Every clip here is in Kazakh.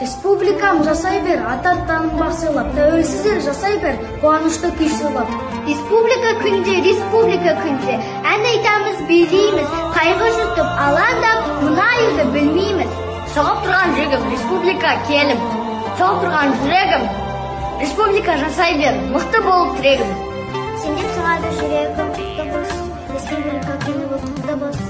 Республикам жасай бер, ата таңын бақ сыйлап, тәуелсіз ел жасай бер, қуанышты күй сыйлап. Республика күнде, республика күнде, ән айтамыз, билейміз, қайғы жұтып, алаңдап, мұңаюды білмейміз. Соғып тұрған жүрегім, республика келім. Соғып тұрған жүрегім, республика жасай бер, мықты болып тірегім. Сен деп соғады жүрегім, құтты болсын, республика күні бол, құтты болсын.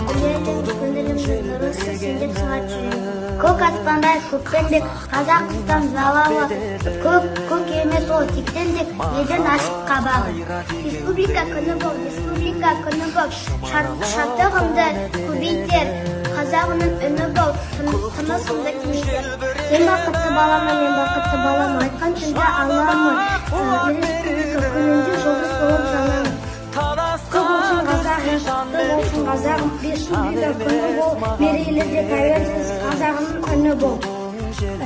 Көңілімнің нұрысы, сен деп соғады жүрегім. Көк аспандай көкпеңбек, Қазақстан жалауы, көк, көк емес ол тектен-тек, елдің ашық қабағы. Республика күні бол, республика күні бол, шаттығымды көбейтер, қазағымның үні бол, тынысымды кеңейтер. Сен бақытты баламын, мен бақытты баламын, айтқан тілді аламын, республика күнінде жұлдыз болып жанамын. Құтты болсын қазағым, құтты болсын қазағым, республика күні бол, мерейлі де тәуелсіз қазағымның үні бол.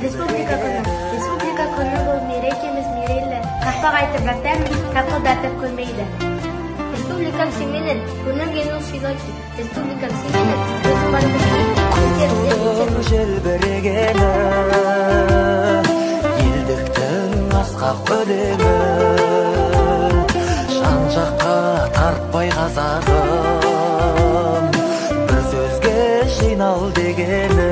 Республика күні, республика күні бол, мерекеміз мерейлі, тақпақ айтып жатамыз, тақылдатып күлмейді. Республикам сен менің, көңіл сыйлайсың, республикам сен менің, өзің барда желбірегені, елдіктің асқақ өлеңі, жан-жаққа тартпай қазағым, бір сөзге жинал дегені.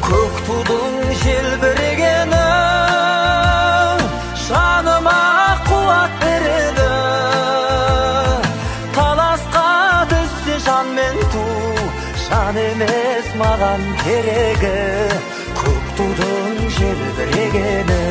Көк тудың желбірегені, жаныма қуат береді. Таласқа түссе жан мен ту, жан емес маған керегі, көк тудың желбірегені.